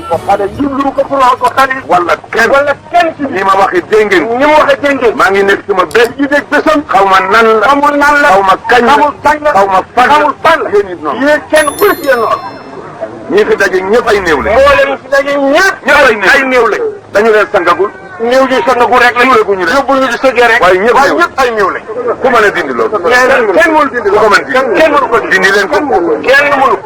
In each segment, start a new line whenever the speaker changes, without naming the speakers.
ko xale jublu ko pour wax ko xale wala kenn ci ni ma waxee dégg ngeen ni ma waxee dégg ngeen maa ngi nekk sama bés yi nekk bésam xaw ma nan la xamul nan la xaw ma kañ la xaw ma fan la xamul fan la yéen it noonu yéen kenn ku ci yéen noonu ñi fi daje ñëpp ay néew lañ mboolem fi daje ñëpp ay néew lañ dañu leen sangagul néew ji sangagul rek la ñu yóbbu ñu di sëggee rek waaye ñëpp ay néew lañ ku mën a dindi loolu kenn mënul dindi ko mën kenn mënu ko dindi leen ko kenn mënu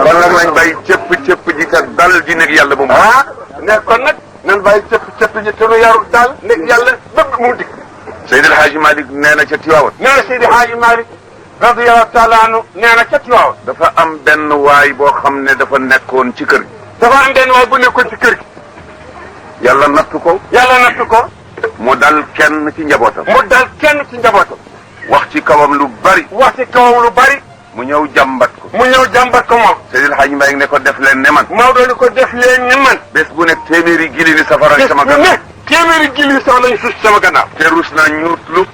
kon nag nañ bàyyi cëpp ji te dal ji nekk yàlla ba mu ne kon nag nañ bàyyi cëpp ji te nu yarul dal nekk yàlla bépp mu dikk Seydi El Hadji Malick nee na ca Tiwaawan nee na Seydi El Hadji Malick radiyallahu taala anhu nee na ca Tiwaawan dafa am benn waay boo xam ne dafa nekkoon ci kër gi dafa am benn waay bu nekkoon ci kër gi yàlla nattu ko mu dal kenn ci njabootam wax ci kawam lu bari mu ñëw jàmbat ko moom Seydil Hadji Mbaye ne ko def leen ne man Maodo ni ko def leen ne man bés bu nekk téeméeri gili ni safara sama gannaaw téeméeri gili sax lañ suus sama gannaaw te rus naa ñuutlu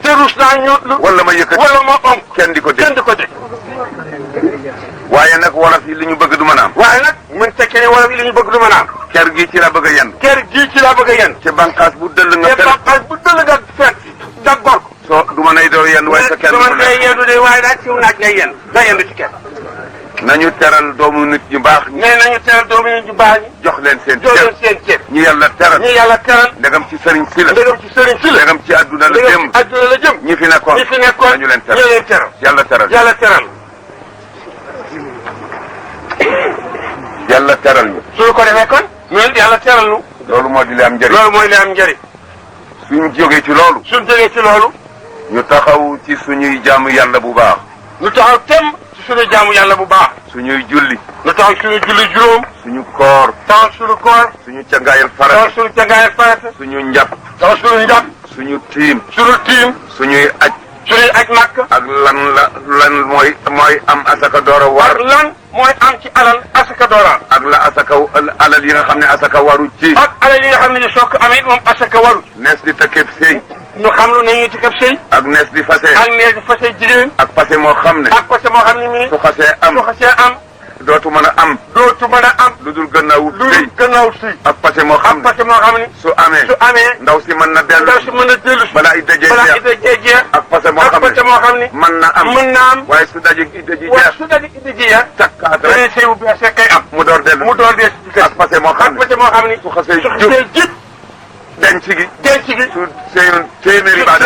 wala ma yëkkati wala ma onk kenn di ko dégg waaye nag wolof yi li ñu bëgg du mën a am waaye nag mën tekkee ne wolof yi li ñu bëgg du mën a am ker gii ci la bëgg a yenn ci bànqaas bu dëll nga fet daggor ko soo du ma nay doo yenn waaye sa kenn du ma yendu de waaye daal ci naaj ngay yenn da yendu ci kenn nañu teral doomu nit ñu baax ñi nañu teral doomu nit ñu baax ñi jox leen seen ceeb ñu yàlla teral ndegam ci sëriñ si la ndegam ci àdduna la jëm ñi fi nekkoon nañu leen teral yàlla teral ñu su ko defee kon ñun yàlla teral ñu loolu moo di li am njëriñ suñ jógee ci loolu ñu taxaw ci suñuy jaamu yàlla bu baax suñu jaamu yàlla bu baax suñuy julli ñu taxaw suñu julli juróom suñu koor suñu cangaayal farata suñu njàpp suñu tiim suñuy aj màkk ak lan mooy am asaka door a war lan mooy am ci alal asaka door ak la asaka alal yi nga xam ne asaka waru ci ak alal yi nga xam ne soo ko amee moom asaka waru nees di tëkkëb sëy ñu xam lu nañuy tëkkëb sëy ak nees di fase jigéen ak pase moo xam ne mi su xasee am dootu mën a am lu dul gannaaw sëy ak pase moo xam ne su amee ndaw si mën na dellu balaa idda jeex ak pase moo xam ne mën na am waaye su daje idda ji jeex takkaat rek sëy bu bees rek kay am mu door dellu ak pase moo xam ne su xasee jub denc gi su seyoon téeméeri baada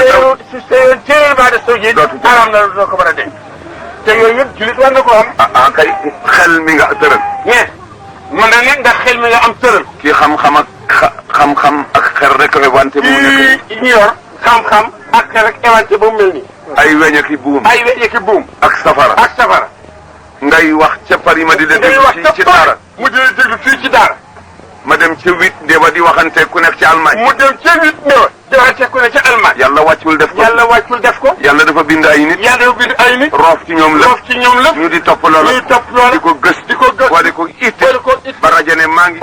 saw ji haram na doo ko mën a denc te yooyu yëpp julit war na ko am kay xel mi nga tëral mais mën na ne ndax xel mi nga am tëral kii xam-xam ak xel rek wante bu mu nekk ñu yor xam-xam ak xel rek wante ba mu mel nii ay weñ ki buum ak safara ngay wax ca Paris ma di la déglu ci daara mu di la déglu fii ci daara ma dem ca 8 ndewa di waxante ku nekk ci Allemagne mu dem ca 8 ndewa di waxante ku nekk ci Allemagne yàlla wàccul def ko yàlla dafa bind ay nit roof ci ñoom la ñu di topp loola di ko gës wala di ko itte ba rajo ne maa ngi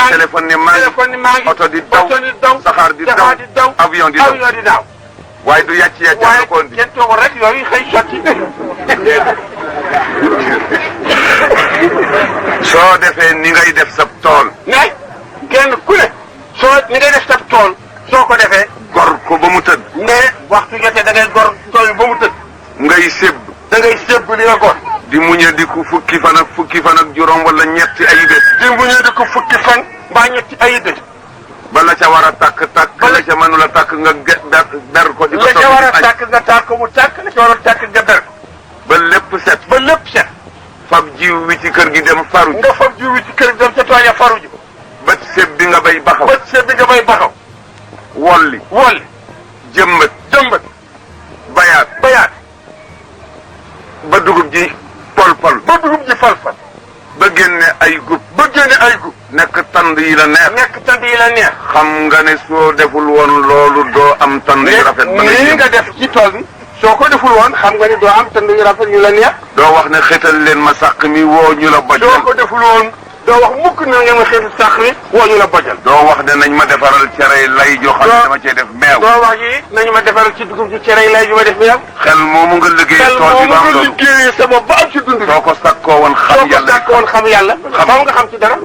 téléphone ne maa ngi oto di daw saxaar di daw avion di daw waaye du yàcc na ko indi kenn toogul rek yooyu xëy sotti soo defee ni ngay def sa tool mais kenn ku ne ni ngay def sa tool soo ko defee gor ko ba mu tëdd mais waxtu jotee da ngay gor tool ba mu tëdd ngay sébb li nga gor di muñe di ko fukki fan ak juróom wala ñetti ay bés di muñe di ko fukki fan mbaa ñetti ay bés bala ca war a tàkk bala ca mënul a tàkk nga ber ko di ko la ca war a tàkk nga tàkk mu tàkk la ca war a tàkk nga ber ko ba lépp set fab jiw wi ci kër gi dem faru ji nga fab jiw wi ci kër gi dem ca tool ya faru ji bët séb bi nga bay baxaw wolli jëmbat bayaat ba dugub ji pol ba génne ay gub nekk tand yi la neex xam nga ne soo deful woon loolu doo am tand yu rafet ba nga def ci tool bi soo ko deful woon xam nga ni doo am tand yu rafet yu la neex doo wax ne xetal leen ma sàq mi woo ñu la boj soo ko deful woon
doo wax mukk na ngeen ma xeetu sàqri woo ñu la bojal.
doo wax ne nañ ma defaral cere lay joo xam ne dama cee def meew.
doo wax yi nañu ma defaral ci dugub ci cere lay ju ma def meew.
xel moomu nga liggéey tool bi ba am loolu.
liggéey sa bopp ba am ci dund bi.
soo ko sakkoo woon xam yàlla.
soo ko sakkoo woon xam yàlla. xam nga xam ci dara.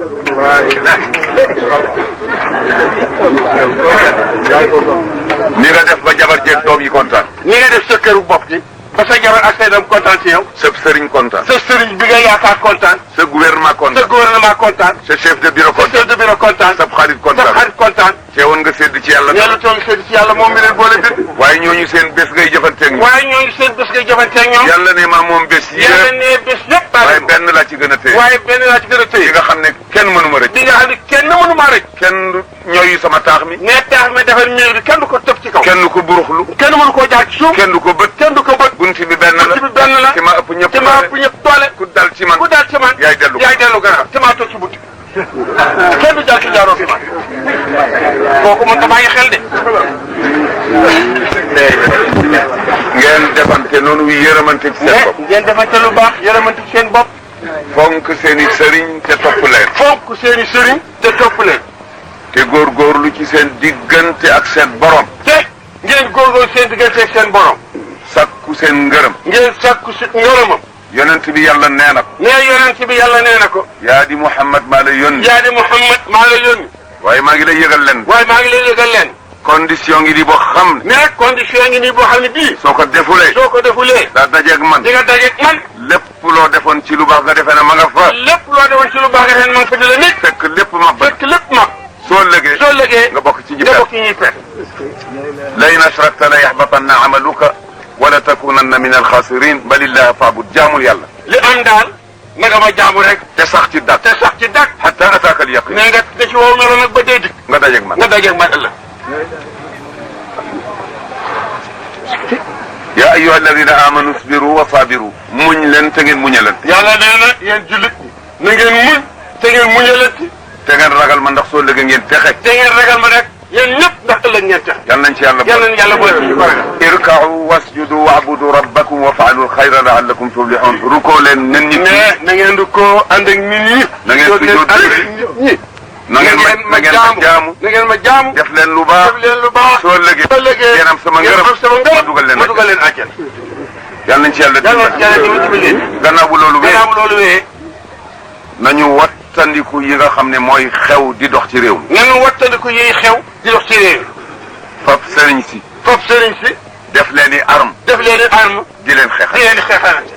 ni nga def ba jabar jeeg doom yi kontaan.
ni nga def sa këru bopp gi. ba sa jabar ak say doom kontaan ci yow.
sa sëriñ kontaan.
sa sëriñ bi nga yaakaar kontaan.
sa gouvernement kontaan.
sa gouvernement kontaan.
sa chef de bureau kontaan.
sa chef de bureau kontaan.
sa xarit kontaan.
sa xarit kontaan.
teewoon nga sédd ci yàlla.
ñeelu toog sédd ci yàlla moom mi leen boole bit.
waaye ñooñu seen bés ngay jëfanteeg ñoom.
waaye ñooñu seen bés ngay jëfanteeg ñoom.
yàlla ne maa moom bés yi.
yàlla ne bés yëpp.
waaye benn laa ci gën a téye.
waaye benn laa ci gën a téye.
di nga xam ne kenn mënu ma rëcc.
di nga xam ne kenn mënu ma rëcc.
kenn ñooyu sama taax mi.
ne taax mi defar miir bi kenn du ko tëb ci kaw.
kenn du ko buruxlu.
kenn mënu koo jaar ci suuf.
kenn du ko bët.
kenn du ko bët.
bunti bi benn la.
bunti bi benn la.
ci ma ëpp ñëpp
ci ma ëpp ñëpp doole.
ku dal ci man.
ku dal ci man.
yaay dellu
gannaaw ci maa toog ci bunti. kenn du jaar ci jaaroo fi man. kooku mën ta bàyyi xel de.
ngeen defante noonu yërëmante ci seen bopp.
ngeen defante lu baax yërëmante ci seen bopp.
fonk seeni sëriñ te topp leen.
fonk seeni sëriñ te topp leen.
te góorgóorlu ci seen diggante ak seen borom.
te ngeen góorgóorlu seen diggante ak seen borom.
sakku seen ngërëm.
ngeen sakku si ngërëmam.
yonent bi yàlla nee na ko.
nee yonent bi yàlla nee na ko.
yaa di Muhammad maa la yónni.
yaa di Muhammad maa la yónni.
waaye maa ngi lay yëgal leen.
waaye maa ngi lay yëgal leen.
condition ngi di boo xam ne.
mais condition ngi nii boo xam ne bii.
soo ko defulee.
soo ko defulee.
daa dajeeg man.
di nga dajeeg man.
lépp loo defoon ci lu baax nga defee ne ma nga fa.
lépp loo defoon ci lu baax nga defee ne ma nga fa di la nit.
fekk lépp ma ba.
fekk lépp ma.
soo lëgee.
soo lëgee
nga bokk ci ñi
nga bokk ci ñi perte.
la in ashrakta la yaxbatanna amaluka wala takunanna min alxaasirin balillaha faabud jaamul yàlla.
li am daal nanga ma jaamu rek.
te sax ci dak.
te sax ci dak.
hatta ataaka alyaqin.
mais nga ci wow meloon nag ba dee dik.
nga dajeeg man.
nga dajeeg man ëllëg.
yaa ayyuha alladina amanu isbiru wa sabiru. muñ leen te ngeen muñalante.
yàlla nee na yéen jullit na ngeen muñ te ngeen muñalante.
te ngeen ragal ma ndax soo lëgee ngeen texe.
te ngeen ragal ma rek yéen ñëpp ndax ëllëg ngeen texe.
yal nañ ci yàlla
yal nañ yàlla boole ci ko ragal.
irka'u wasjudu wa'budu rabbakum wa fa'alu alxayra la'allakum tuflihun. rukkoo leen nen nit ñi.
mais na ngeen di ko ànd ak nit ñi.
na ngeen sujjóot
ñi.
na ngeen ma jaamu.
na ngeen ma jaamu.
def leen lu baax.
def leen lu baax.
soo lëgee.
ngeen
am sama ngërëm. ma dugal leen
ma dugal leen àjjana.
yal nañ ci yàlla
dimbali.
gannaaw bu loolu wee.
gannaaw bu loolu wee.
nañu wattandiku yi nga xam ne mooy xew di dox ci réew mi.
nañu wattandiku yiy xew di dox ci réew mi.
fab sëriñ si.
fab sëriñ si.
def leen i arme.
def leen i arme.
di leen xeexal.
di leen di xeexalante.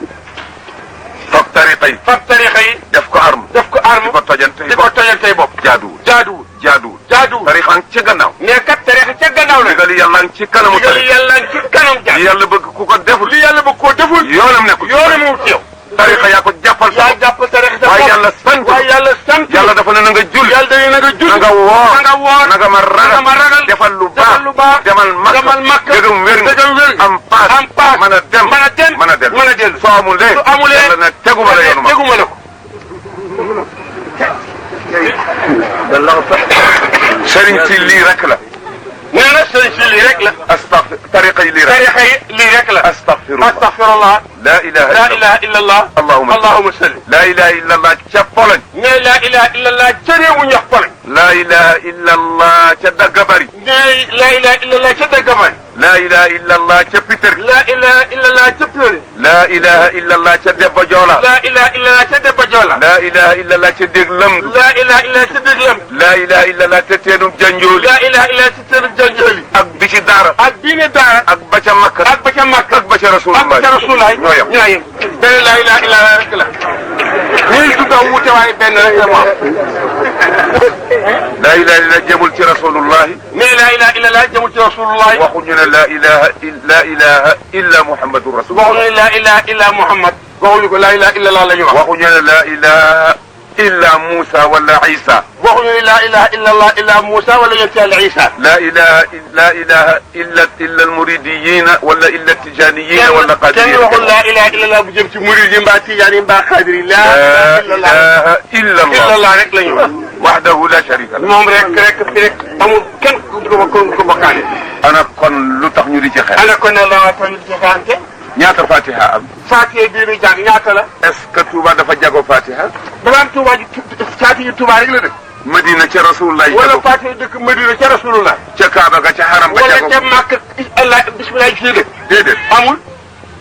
fab tariqa yi.
fab tariqa yi.
def ko arme.
def ko arme.
di ko tojante.
di ko tojantey bopp.
jaaduwul.
jaaduwul.
jaaduwul.
jaaduwul.
tariqa ci gannaaw.
mais kat tariqa ca gannaaw la.
ndigali yàlla ngi ci kanamu tariqa.
ndigali yàlla ngi ci kanam jaar.
li yàlla bëgg ku ko deful.
li yàlla bëgg koo deful.
yoonam nekkul.
yoonam mu ci yow.
tariqa yaa ko jàppal sa
yaa jàpp tariqa sa bopp.
waaye yàlla sant.
waaye yàlla sant.
yàlla dafa ne na nga julli.
yàlla dañuy na nga julli.
na nga woor.
na nga woor.
na nga ma ragal.
na nga ma ragal.
defal lu
defal lu baax.
demal makka.
demal makka.
dëgëm wér nga.
dëgëm wér nga.
am paas.
am paas.
mën a dem.
mën a dem.
mën a dellu.
mën a dellu.
soo amulee.
su amulee.
yàlla nag teguma la yoonu ma.
teguma la ko.
sëriñ si lii rek la.
nee na sëriñ si lii rek la.
astafir tariqa yi lii rek.
tariqa yi lii rek la.
astafirullah.
astafirullah.
la ilaha
illallah. allahumma salli.
la ilaha illallah ca Pologne.
nee la ilaha illallah ca réewu ñax Pologne.
la ilaha illallah ca Dagabari.
nee la ilaha illallah ca Dagabari.
la ilaha illallah ca Peter.
la ilaha illallah ca Pire.
la ilaha illallah ca Debba Joola.
la ilaha illallah ca Debba Joola.
la ilaha illallah ca Déglam.
la ilaha illallah ca Déglam.
la ilaha illallah ca Teenu Janjooli.
la ilaha illallah ca Teenu Janjooli.
ak bi ci Daara.
ak bii ne Daara.
ak ba ca Makka.
ak ba ca Makka.
ak ba ca Rasulullah.
ak ba ca Rasulullah.
ñoo yem.
ñoo yem. benn la ilaha illallah rek la. ñuy dugg a wuute waaye benn rek la mu am.
la ilaha illallah jëmul ci Rasulullah.
mais la ilaha illallah jëmul ci Rasulullah.
waxuñu ne la ilaha illa Muhammadu Rasulullah.
waxuñu ne la ilaha illa Muhammad. waxuñu ko la ilaha illallah la ñu wax.
waxuñu ne la ilaha illa Musa wala Isa.
waxuñu ne la ilaha illallah illa Musa wala yonent Yàlla Isa.
la ilaha illa almuridiyina wala illa tijaniyina wala qadiriyina.
kenn waxul la ilaha illallah bu jëm ci murid yi mbaa tijaan yi mbaa xaadir yi. la
ilaha
illallah rek la ñu wax.
wahdahu la sharika lahu.
moom rek fi rek amul kenn ku ko bokkaale.
ana kon lu tax ñu di ci xeex.
ana kon ne la tax ñu di ci xeexante.
ñaata Fatiha am.
Fatiha bii ñu jàng ñaata la.
est-ce que Touba dafa jago Fatiha.
dafa am Touba ji Faati yi Touba rek la dëkk.
Madina ca Rasulullah.
wala Faati yi dëkk Madina ca Rasulullah.
ca Kaaba ga ca Haram ba ca
wala ca Makka Allah bismillah ci dëkk.
déedéet
amul.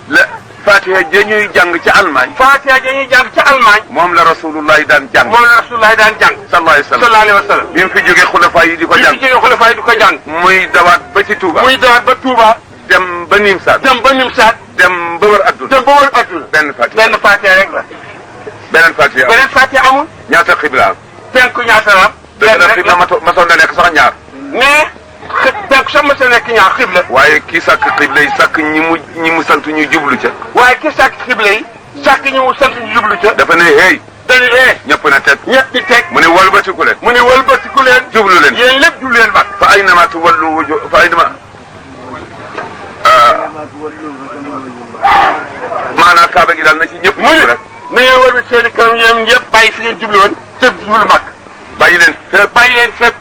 la Fatiha ja ñuy jàng ca Allemagne.
Faatiha ja ñuy jàng ca Allemagne.
moom la Rasulullah daan jàng.
moom la Rasulullah daan jàng.
sallallahu alayhi wa sallam. bi mu fi jógee xulafa yi di ko jàng.
bi mu fi jógee xulafa yi di ko jàng.
muy dawaat ba ci Touba.
muy dawaat ba Touba.
dem ba Nimsaat.
dem ba Nimsaat.
dem ba wër adduna.
dem ba wër adduna.
benn Fatiha.
benn Faatiha rek la.
beneen Fatiha.
beneen Faatiha amul.
ñaata xibla.
penku ñaata la.
benn rek la masoon na nekk sax ñaar.
mais penku sax ma sa nekk ñaar xibla.
waaye kii sàkk xibla yi sàkk ñi mu sant ñu jublu ca.
waaye ki sàkk xibla yi sàkk ñi mu sant ñu jublu ca.
dafa ne hey.
dañu ne.
ñëpp na teg.
ñëpp di teg.
mu ne wëlbatiku leen.
mu ne wëlbatiku leen.
jublu leen.
yéen lépp jublu leen mag.
fa aynama tuwallu wujuh fa aynama maanaam kaaba gi daal na ci ñëpp.
mu ne na ngeen wëlbati seen i kanam yéen ñëpp bàyyi fi ngeen jublu woon te jublu mag.
bàyyi leen fépp.
bàyyi leen fépp.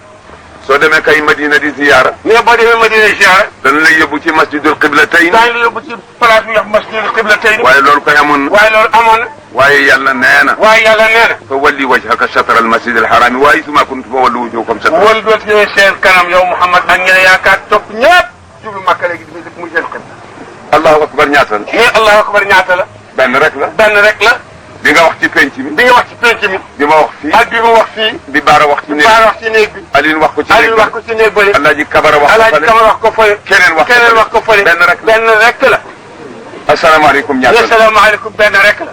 soo demee kay Madina di ziyaara.
mais boo demee Madina ziyaara.
dana la yóbbu ci masjidul qiblatayn.
daañu la yóbbu ci place bi ñuy wax masjidul qiblatayn.
waaye loolu koy amoon na.
waaye loolu amoon na.
waaye yàlla nee na.
waaye yàlla nee na.
fa walli wajhaka shatra al masjid al harami wa haythuma kuntum fa wallu wujuhakum shatra.
wala doot ñëwee seen kanam yow Mouhamad ak ñeneen yaakaar topp ñëpp jublu Makka léegi di muy seen xel.
allahu akbar ñaata la.
mais allahu akbar ñaata la.
benn rek la.
benn rek la.
di nga wax ci penc mi.
di nga wax ci penc mi.
di ma wax fii.
ak bi mu wax fii.
di Baara wax ci néeg.
Baara wax ci néeg bi.
Alioune wax ko ci néeg
Alioune wax ko ci néeg bële.
Alaaji Kabara wax ko fële.
Alaaji Kabara wax ko fële.
keneen wax
ko fële.
benn rek la.
benn rek la.
asalaamaaleykum ñaata la.
asalaamaaleykum benn rek la.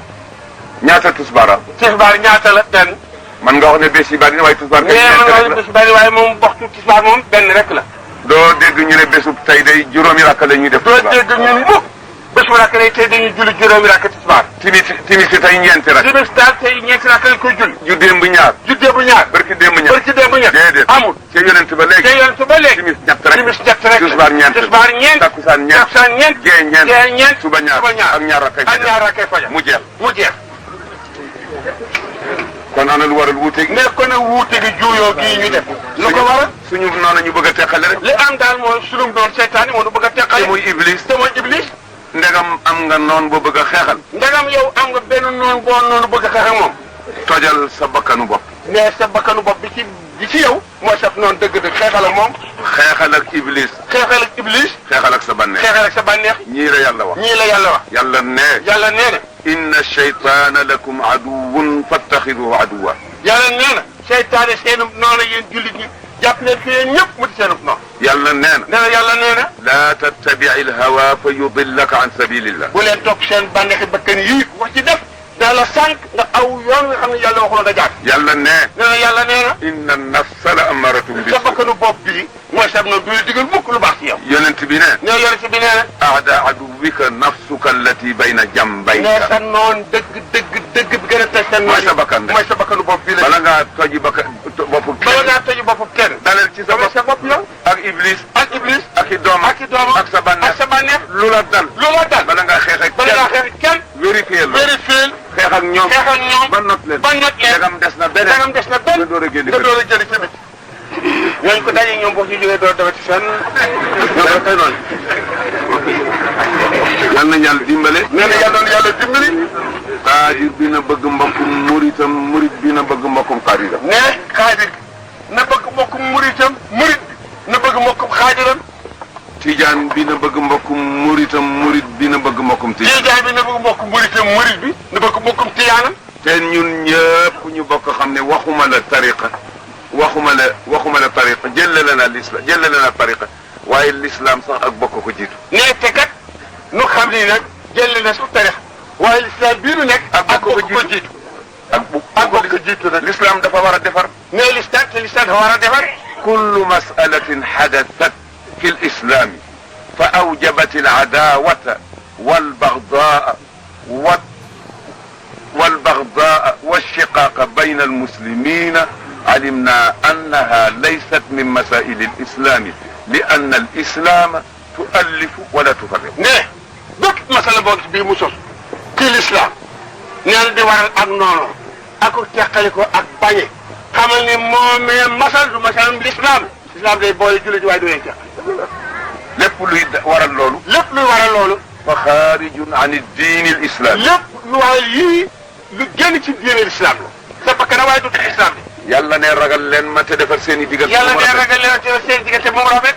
ñaata tusbaara.
tisbaar ñaata la benn.
man nga wax ne bés yi bari na waaye tusbaar.
mais man nga wax ne bés yi bari waaye moom waxtu tisbaar moom benn rek la.
doo dégg ñu ne bésub tey day juróomi rakk la ñuy def.
doo dégg ñun mukk bés bu rakk lay tey dañuy julli juróomi rakk tisbaar.
timis si tey ñeenti rakk.
timis daal tey ñeenti rakk lañ koy julli.
ju démb ñaar.
ju démb ñaar.
barki démb ñaar.
barki démb ñaar.
déedéet
amul.
ca yonent ba léegi.
ca yonent ba léegi.
timis ñett rek.
timis ñett rek.
tisbaar ñeent.
tisbaar ñeent.
takkusaan ñeent.
takkusaan ñeent.
gee ñeent.
gee ñeent.
suba ñaar. ak ñaar rakkay fajar.
ak ñaar rakkay fajar.
mu jeex.
mu jeex.
kon ana lu waral wuute gi.
mais kon wuute gi juuyoo gii ñu def. lu ko waral
suñu noonu ñu bëgg a teqale rek.
li am daal mooy sunum doon seytaane moo nu bëgg a teqale.
te muy iblis.
te mooy iblis.
ndegam am nga noon boo bëgg a xeexal.
ndegam yow am nga benn noonu boo noonu bëgg a xeex ak moom.
tojal sa bakkanu bopp.
mais sa bakkanu bopp bi ci yow. mooy saf noonu dëgg-dëgg xeexal ak moom.
xeexal ak iblis.
xeexal ak iblis.
xeexal ak sa bànneex.
xeexal ak sa bànneex.
ñii la yàlla wax.
ñii la yàlla wax.
yàlla ne.
yàlla nee na.
inna shaytaana lakum aduwwun fattaxiduhu aduwwa.
yàlla nee na. seytaane seenub noonu yéen jullit ñi. jàpp leen fi yéen ñëpp mu di seenub noonu.
yàlla nee na.
nee na yàlla nee na.
laa tattabi'i al-hawaa fa yudillaka an sabilillah.
bu leen topp seen bànneexi bakkan yii wax ci def. daa la sànq nga aw yoon nga xam ne yàlla waxuloo da jaar.
yàlla ne.
nee na yàlla nee na.
inna an-nafsa la ammaratun bis-suu.
sa bakkanu bopp bii. mooy sab na du la digal mukk lu baax ci yow.
yonent bi ne.
nee yonent bi nee na.
aada aduwwika nafsuka allati bayna
nee
jambayka.
sa noon dëgg bi gën a teg seen.
mooy sa bakkan de.
mooy sa bakkanu bopp bii la.
bala ngaa toji boppu
bala ngaa toji boppu kenn.
dalal ci sa bopp
sa bopp yow.
ak iblis.
ak iblis.
ak i doomam.
ak i doomam.
ak sa bànneex.
ak sa bànneex.
lu la dal.
lu la dal.
bala ngaa xeex ak
bala ngaa xeex ak kenn.
vérifier la.
vérifier.
xeex ak ñoom.
xeex ak ñoom.
ba not leen.
ba not leen.
dagam des na beneen.
dagam des na benn.
nga door a génn
nga door a jëli tamit. ñooñu ko daje ñoom boo ci jógee door a demati fenn. ñoom rek kay noonu.
yal na yàlla dimbale.
nee na yàlla dimbali.
xaadir bi na bëgg mbokkum muritam murit bi na bëgg mbokkum xaadiram.
ne xaadir na bëgg mbokkum muritam murit bi na bëgg mbokkum xaadiram.
tijaan bi na bëgg mbokkum muritam murit bi na bëgg mbokkum tijaan.
tijaan bi na bëgg mbokkum muritam murit bi na bëgg mbokkum tijaanam.
te ñun ñëpp ñu bokk xam ne waxuma la tariqa waxuma la tariqa jëlale na l'islam jëlale na tariqa waaye l'islam sax ak bokk ko jiitu.
ne te kat nu xam ni nag jël na sax tarix waaye l'islam bii nu nekk. ak bokk ko jiitu. ak bokk ko jiitu nag.
l'islam dafa war a defar.
ne l'islam te l'islam dafa war a defar.
kullu mas'alatin hadathat fi l-islam fa awjabat al-adawata wal-baghdaa'a والشقاق بين المسلمين علمنا أنها ليست من مسائل الإسلام لأن الإسلام تؤلف ولا تفرق.
ne bépp masala boo gis bii mu sos ci l'islam neen di waral ak noonu ak teqali ko ak bañe xamal ni moomee masal du masalam l'islam l'islam day boole jullit waaye du leen teqali
lépp luy waral loolu.
lépp luy waral loolu.
fa xaarijun an ad-diin al-islaami.
lépp lu waral yii lu génn ci diine l'islam la sa bakkan waaye du islam bi.
yàlla ne ragal leen ma te defar seen i diggante.
yàlla ne ragal leen te seen diggante moom rafet.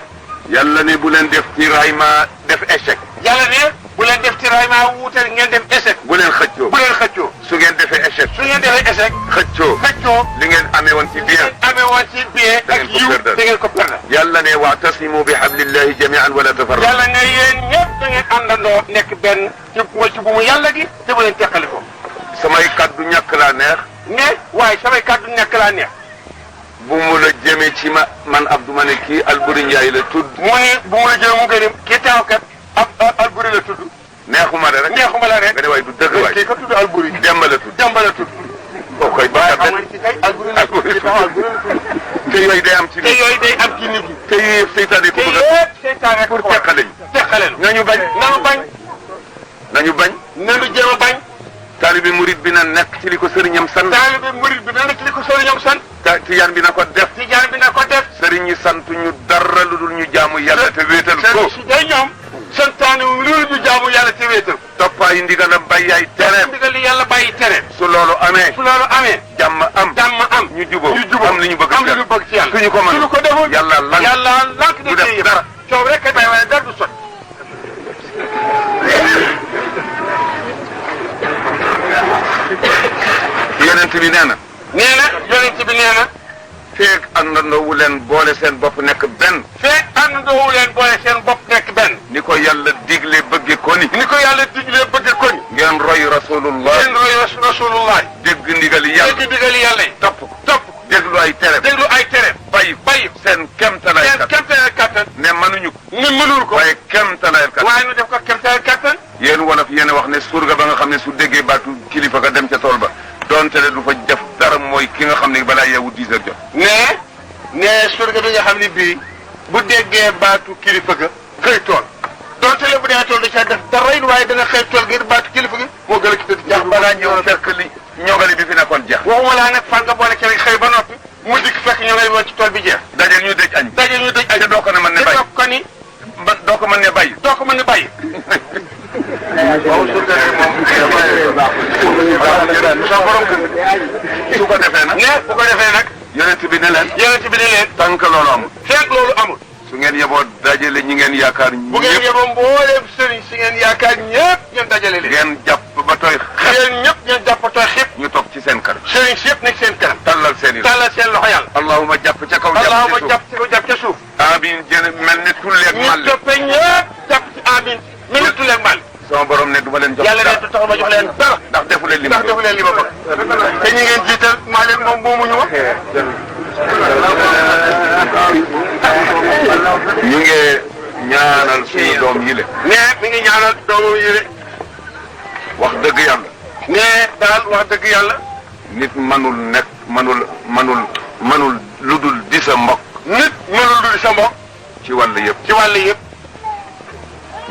yàlla ne bu leen def tiraay ma def échec.
yàlla ne bu leen def tiraay ma wuutal ngeen def échec.
bu leen xëccoo.
bu leen xëccoo.
su ngeen defee échec.
su ngeen defee échec.
xëccoo. li ngeen amee woon ci bien.
amee woon ci bien ak yiw da ngeen ko perdre.
yàlla ne wa'tasimu bi hablillahi jami'an wala tafarraqu.
yàlla ne yéen ñëpp da ngeen àndandoo nekk benn ci bu mu yàlla gi te bu leen teqali ko.
samay kaddu ñàkk laa neex.
ne waaye samay kaddu ñàkk laa neex.
bu mu la jëmee ci man Abdou ma ne kii Alburi Njaay la tudd.
mu ne bu mu la jëmee mu ngi dem kii taawkat Alburi la tudd.
neexuma la rek.
neexuma la rek.
nga ne waaye du dëgg waay.
kii ko tudd Alburi.
Demba la tudd.
Demba la tudd.
kooku koy
waaye xam nga ci kay Alburi la tudd.
te yooyu day am ci nit.
te yooyu day am ci nit ñi.
te yooyu yëpp seytaane ko bëgg
te yëpp seytaane
pour teqale ñu.
teqale ñu.
nañu bañ.
nañu bañ.
nañu bañ.
nañu jéem a bañ.
taalibi murid bi na nekk ci li ko sëriñam sant.
taalibi murid bi na nekk ci li ko sëriñam sant.
tijaan bi na ko def.
tijaan bi na ko def.
sëriñ ñi sant ñu dara lu dul ñu jaamu yàlla te wéetal ko.
si day ñoom santaane wu lu ñu jaamu yàlla te wéetal.
toppaayu ndigalam bàyyi ay tereem.
ndigal li yàlla bàyyi tereem.
su loolu amee.
su loolu amee.
jàmm am.
jàmm am.
ñu jubóo
ñu jubóo
am li ñu bëgg
am li ñu bëgg ci yàlla.
suñu ko mën
suñu ko deful
yàlla lank.
yàlla lank
du def dara.
coow rek kay bay waaye dara du sot.
yonent bi nee na.
nee na yonent bi nee na.
feek àndandoo wu leen boole seen bopp nekk benn.
feek àndandoo wu leen boole seen bopp nekk benn.
ni ko yàlla digle bëgge ko ni.
ni ko yàlla diglee bëgge ko ni.
ngeen roy rasulullah.
ngeen roy rasulullah.
dégg ndigali yàlla.
dégg ndigali yàlla yi.
topp
topp
déglu ay tere.
déglu ay tere.
bàyyi
bàyyi
seen kemtalaay
seen
kat.
kemtalaay kattan.
ne mënuñu ko.
ni mënul ko.
waaye kemtalaay kat.
waaye nu def ko kemtalaay kattan.
yéen wolof yéen a wax ne surga ba nga xam ne su déggee baatu kilifa ga dem ca tool ba donte le du fa def dara mooy ki nga xam ne balaa yeewu 10 heures jot.
ne surga bi nga xam ne bii bu déggee baatu kilifa ga xëy tool donte le bu dee tool da caa def dara it waaye dana xëy tool ngir baatu kilifa gi moo gën a ci tëdd jàpp
balaa ñëw fekk li ñogali bi fi nekkoon jeex.
waxuma laa nag fan nga boole ci rek xëy ba noppi mu dikk fekk ñu ngay woon ci tool bi jeex.
daje ñu dëj añ.
daje ñu dëj añ.
te doo ko ne mën ne bàyyi
te doo ko ni.
doo ko mën ne bàyyi.
doo ko mën ne bàyyi.
waaw surga ne moom. su ko defee nag.
ne bu ko defee nag.
yonent bi ne leen.
yonent bi ne leen.
tànk loolu amul.
fekk loolu amul.
su ngeen yeboo dajale ñi ngeen yaakaar
bu ngeen yeboo mbooleem sëriñ si ngeen yaakaar ñëpp ngeen dajale leen.
ngeen jàpp ba tooy
yéen ñëpp ngeen jàpp tooy xib.
ñu toog ci seen kanam.
sëriñ si yëpp nekk seen kanam.
tallal seen i
tallal seen loxo yàlla.
allahuma jàpp ca kaw
allahuma jàpp ci kaw jàpp ca suuf.
amin jën mel ne tulleeg
ñu
màlle.
toppe ñëpp jàpp ci amin mel ne tulleeg màlle.
sama borom ne du ma leen jox
yàlla ne du tax ma jox leen dara.
ndax defu leen li ma
ndax defu leen li ma bëgg. te ñi ngeen jiital maa leen moom moomuñu ma.
ñu ngi ñaanal suñu doom yi le.
ne mi ngi ñaanal doomam yi de.
wax dëgg yàlla.
ne daal wax dëgg yàlla.
nit manul nekk manul lu dul di sa mbokk.
nit mënul dul sa mbokk.
ci wàll yëpp.
ci wàll yëpp.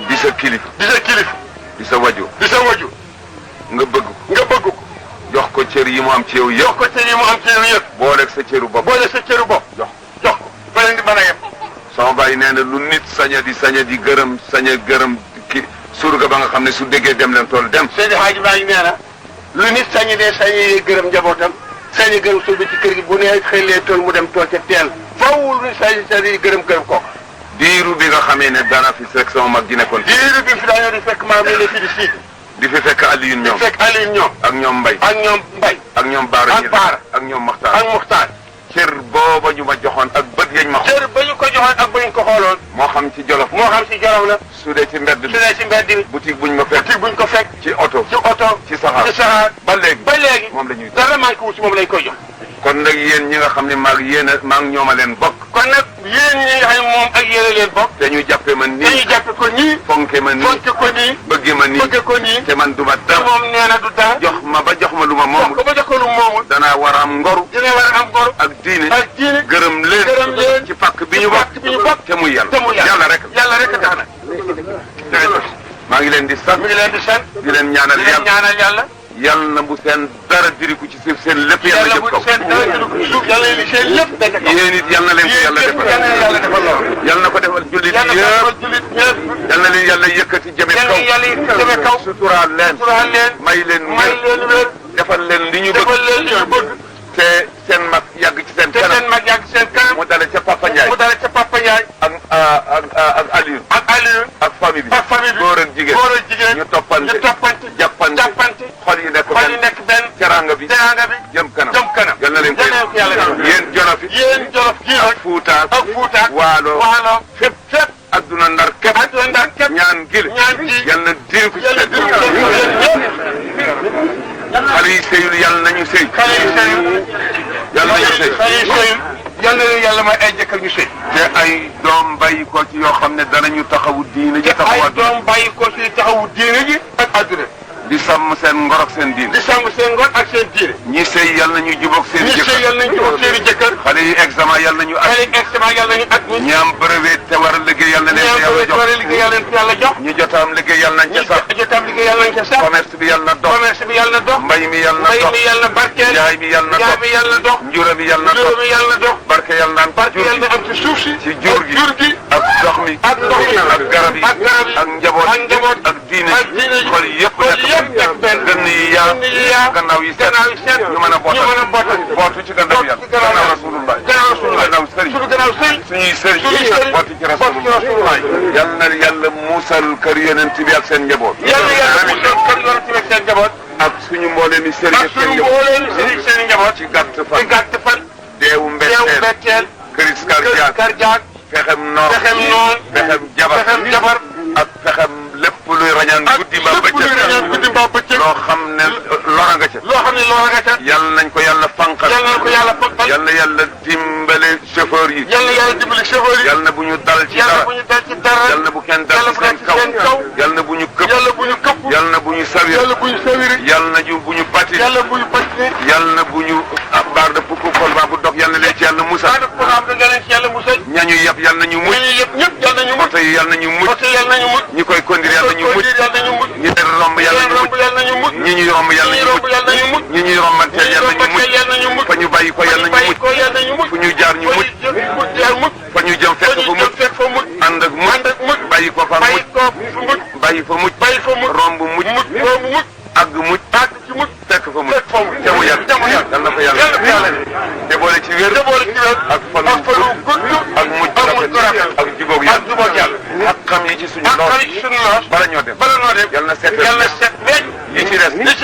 di sa kilif.
di sa kilif.
di sa waju.
di sa waju.
nga bëgg ko.
nga bëgg ko.
jox ko cër yi mu am ci yow
jox
yëpp.
ko cër yi mu am ci yow yëpp.
booleeg sa cëru bopp.
boole sa cëru bopp.
jox
jox ko. fa leen di mën a yem.
sama bàyyi nee na lu nit sañ a di gërëm sañ a gërëm ki surga ba nga xam ne su déggee dem leen tool dem.
Seydi Hadji Malick nee na lu nit sañi dee sañi gërëm njabootam sañi gërëm suuf bi ci kër gi bu nee xëy lee tool mu dem tool ca teel fawul lu nit sañi gërëm kooku.
diiru bi nga xamee ne dana fi rek sama mag ji nekkoon.
diiru bi fi daañoo di fekk maam yi ne fi di siid.
di fi fekk Alioune ñoom.
di fekk Alioune ñoom.
ak ñoom Mbaye.
ak ñoom Mbaye.
ak ñoom Baara.
ak Baara
ak ñoom Maxtaar.
ak Muxtaar.
cër booba ñu ma joxoon ak bët yañ ma xool.
cër ba ñu ko joxoon ak ba ñu ko xooloon.
moo xam ci Jolof.
moo xam ci Jolof la.
su dee ci mbedd bi.
su dee ci mbedd bi.
boutique buñ ma fekk.
boutique buñ ko fekk.
ci oto.
ci oto.
ci saxaar.
ci saxaar.
ba léegi.
ba léegi.
moom la ñuy
dara manqué wu si moom lañ koy jox.
kon nag yéen ñi nga xam ne maag yéen a maag ñoom a leen bokk.
kon nag yéen ñi nga xam ne moom ak yéen a leen bokk.
dañu jàppe ma nii.
dañuy jàppe ko nii.
fonke ma nii.
fonke ko nii.
bëgge ma nii.
bëgge ko nii.
te man duma
te
dara.
moom nee na du dara.
jox ma ba jox ma lu ma moomul.
ko ba jox ko lu moomul.
danaa war a am ngoru.
dina war a am ngor.
ak diine.
ak diine.
gërëm leen.
gërëm leen.
ci pàkk bi ñu bokk. te muy yàlla.
te muy
yàlla rek.
yàlla rek a tax na.
maa ngi leen di sant.
mi ngi leen di sant.
di leen ñaanal
di leen
yàlla.
ñaanal yàlla.
yàlla na bu seen dara diriku ci suuf seen lépp yàlla jëm
bu
kaw.
seen dara jëlu ko suuf yàlla li seen lépp nekk kaw.
yéen it yàlla na leen ko yàlla defal.
yéen ñëpp yàlla defal lool.
yàlla na ko defal jullit
yàlla defal
yëpp.
jullit ñëpp.
yàlla na leen yàlla yëkkati jëme kaw.
yàlla jëme kaw.
suturaal leen.
suturaal leen.
may leen
may leen wér.
defal leen li ñu bëgg.
defal leen li ñu bëgg.
te seen mag yàgg ci seen kanam.
te seen mag yàgg seen kanam.
mu dale ca Papa Ndiaye.
mu dale ca Papa Ndiaye.
ak Aliou.
ak Aliou.
ak famille bi.
ak famille bi
góor ak jigéen.
góor ak jigéen.
ñu toppante.
ñu toppante.
jàppante. xol yi nekk benn.
xol yi nekk benn.
teraanga bi.
teraanga bi.
jëm kanam.
jëm kanam.
yal na leen ko
yàlla
yéen Jolof yi.
yéen Jolof gii
ak Fuuta.
ak Fuuta.
Waalo.
fépp fépp.
adduna ndar képp.
adduna ndar képp.
ñaan gil.
ñaan gi.
yal na dégg ci
yàlla
seen
dégg
xale yi sëyul yal nañu sëy.
xale yi sëyul.
yal nañu sëy.
xale yi sëyul. yal na leen yàlla may ay jëkkër ñu sëy.
te ay doom bàyyi ko ci yoo xam ne danañu taxawu diine ji.
te ay doom bàyyi ko ci taxawu diine ji ak adduna.
di sàmm seen ngor ak seen diine.
di sàmm seen ngor ak seen diine.
ñi sëy yal nañu jubóog seen
ñi
jëkkër.
sëy yal nañu jubóog seen i jëkkër.
xale yi examen yal nañu
xale yi examen yal nañu at.
ñi am brevet te war a liggéey yal na leen
ñi am brevet te war a liggéey yal leen yàlla jox.
ñi jotaam liggéey yal nañ ca sax.
ñi jotaam liggéey yal nañ ca sax.
commerce bi yal na dox.
commerce bi yal na dox.
mbay mi yal na dox.
mbay mi yal na barkeel.
njaay mi yal na dox.
njaay mi yal na dox.
njura mi yal na dox.
njura mi yal na dox.
barke yal na am
barke yal na am ci suuf si.
ci jur gi ak ndox mi.
ak ndox mi
ak garab yi.
ak garab yi.
ak njaboot
ak njaboot.
ak diine
ak diine ji.
xol yëpp
nekk benn.
gën yi yaa gannaaw yi seet ñu mën a bootal bootu ci gannaaw yàlla gannaaw rasulullah gannaaw sëriñ suñuy sëriñ bootu ci rasulullah yal na yàlla muusal kër yonent bi ak seen njaboot
yàlla yàlla muusal kër yonent bi ak seen njaboot
ak suñu mbooleem yi sëriñ ak
seen njaboot
ci gàtt fan
ci gàtt fan
deewu mbetteel crise cardiaque fexem noon fexem jabar ak fexem lépp luy rañaan guddi ba bëccëg loo xam ne lora nga ca yal nañ ko yàlla fanqal yal na yàlla dimbale chauffeur yi yal na bu ñu dal ci dara yal na bu kenn dal ci seen kaw yal na bu ñu këpp yal na bu ñu sawir yal na bu ñu bati yal na bu ñu baar de pukku xol ba bu dog yal na leen ci yàlla musal ñañu yëpp yal na ñu mucc oto yi yal na ñu mucc ñi koy conduire yal na ñu mucc ñi leen romb yàlla ñu mucc ñi ñuy romb yàlla ñu mucc ñi ñuy rombanteel yàlla ñu mucc fa ñu bàyyi ko yàlla ñu mucc fu ñu jaar ñu mucc fa ñu jëm fekk fa mucc ànd ak mucc bàyyi ko fa mucc bàyyi fa mucc romb mucc àgg mucc fekk fa mucc ca mu yàgg yal na fa yàlla te boole ci wér ak fan ak mucc rafet ak jubóog yàlla ak xam yi ci suñu lool bala ñoo dem yal na set yi ci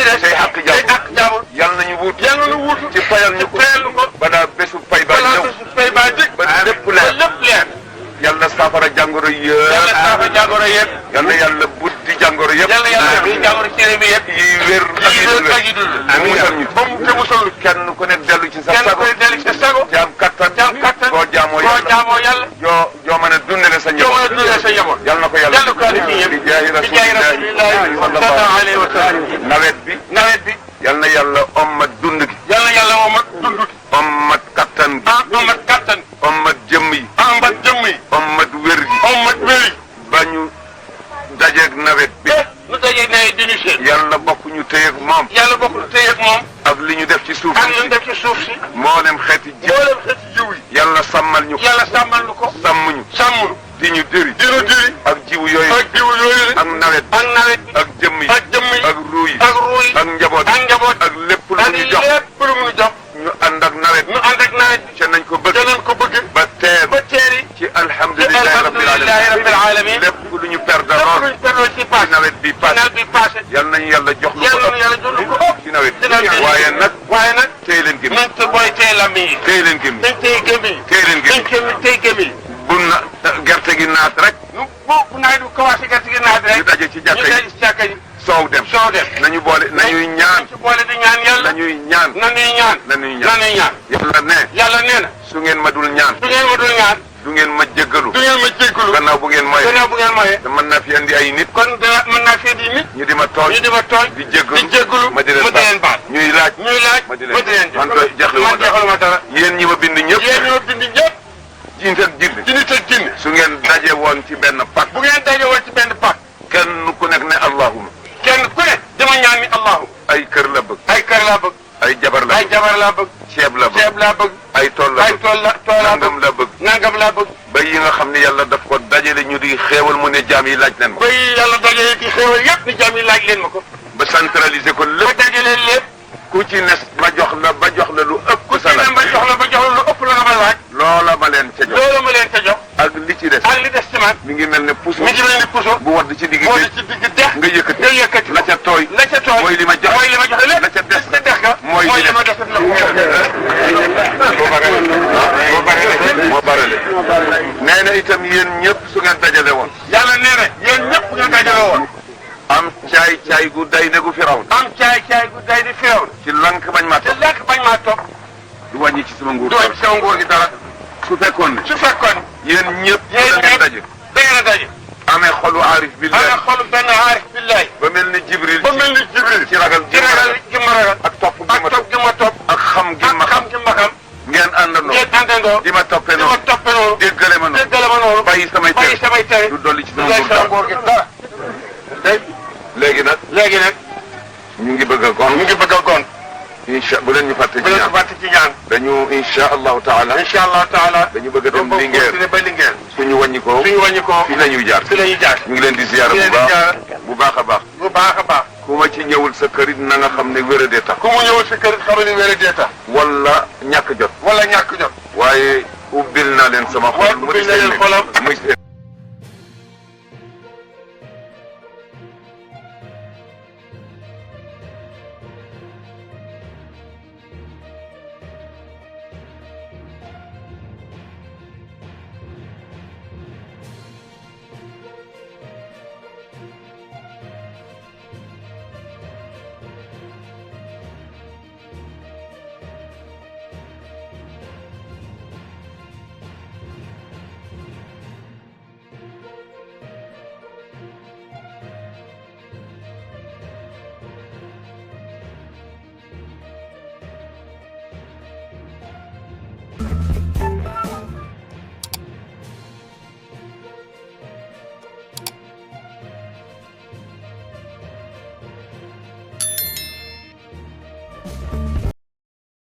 des say àq jàmm yal nañu wut ci fayal ñu ko ba daa bésu fay ba ñëw ba lépp leer yal na saafara jàngoro yëpp yal na yàlla buddi jàngoro yëpp yi wér ak yi dul mu musal ñu kenn ku nekk dellu ci sa sago jaam kattan boo jaamoo yàlla joo mën a dundale sa njaboot yal na ko yàlla di jaahi rasulillahi sallallahu alayhi wa sallam nawet bi yal na yàlla ommat dund gi ommat kattan gi ommat jëmm yi ommat wér gi ba ñu dajeeg nawet bi yàlla bokk ñu téyeeg moom ak li ñu def ci suuf si mboolem xeeti jiw yàlla sàmmal ñu ko sàmm ñu di ñu diri ak jiwu yooyu ak nawet ak jëmm yi ak ruu yi ak njaboot ak lépp lu ñu jox ñu ànd ak nawet ca nañ ko bëgg ba teer ci alhamdulillahi rabbil alamin lépp lu ñu perdre ci nawet bi passé yal nañu yàlla jox lu ko ëpp ci nawet bi waaye nag téye leen gémmiñ téye leen gémmiñ bu na gerte gi naat rek ñu daje ci jàkka yi soow dem nañu boole nañuy ñaan yàlla nee na su ngeen ma dul ñaan du ngeen ma jéggalu gannaaw bu ngeen moye te mën naa fi andi ay nit ñu di ma tooñ di jéggalu ma di leen baal ñuy laaj ma di leen man doy jaxluma dara yéen ñi ma bind ñëpp jinit ak jinne su ngeen daje woon ci benn pak kenn ku nekk ne allahuma
dama ñaan ni allahuma
ay kër la bëgg ay jabar la bëgg ceeb la bëgg ay tool la bëgg
nangam laa bëgg
ba yi nga xam ne yàlla daf ko dajale ñu di xéewal mu ne jaam yi laaj leen ma ko
ba yi yàlla dajale di xéewal yépp ni jaam yi laaj leen ma ko
ba centraliser ko lépp
ba dajale lépp
ku ci nes ma jox la lu ëpp puso
mi ngi mel ni puso
bu wadd ci digg
boo
géej
ci digg dex
nga yëkkati
nga yëkkati
la ca tooy
la ca tooy
mooy li ma joxe
mooy li ma joxe lépp
la ca des
te dex ga
mooy
li ma def la
moo barale nee na itam yéen ñëpp su ngeen dajale woon
yàlla nee na yéen ñëpp ngeen dajale woon
am caay gu day ne gu firaw
am caay gu day di firaw
ci lank bañ maa
te
topp
lekk bañ maa topp
du wàññi ci sama nguur
du wàññi sama nguur gi dara
su fekkoon ne
su fekkoon
yéen ñëpp
yéen
da ngeen
ñëpp
daje
da ngeen a daje
amee xolu aarif billahi
ana xolu benn aarif billahi
ba mel ni Jibril
ba mel ni Jibril
ci ragal
ci ragal gi ma ragal
ak topp gi ma topp
gi ma topp
ak xam gi ma
ak xam gi ma xam
ngeen àndandoo
ngeen àndandoo
di ma toppee
di ma
noonu
toppee noonu
déggale ma noonu
déggale ma noonu
bàyyi samay
bàyyi samay tere
du dolli ci
du
sama
doy sama
nguur
nguur gi dara day
léegi nag
léegi nag
ñu ngi bëgg a gon
mu ngi bëgg a gon
incha bu leen ñu fàtte ci
bu leen ko
ñaan
fàtte ci ñaan
dañu incha allahu taala
incha allah taala
dañu bëgg a dem Linguère
ba Linguère
suñu wàññi ko
suñu wàññi ko
fii la ñuy jaar
fi la ñuy jaar
ñu ngi leen di ziyaara
fi leen
bu
di
baax
jaar
bu baax a baax
bu baax a baax
ku ma ci ñëwul sa kër it na nga xam ne wéradee tax
ku mu ñëwul sa kër xamal ni wéra dee tax
wala ñàkk jot
wala ñàkk jot
waaye ubbil naa leen sama xol
ubbil na leen xolam
muy seen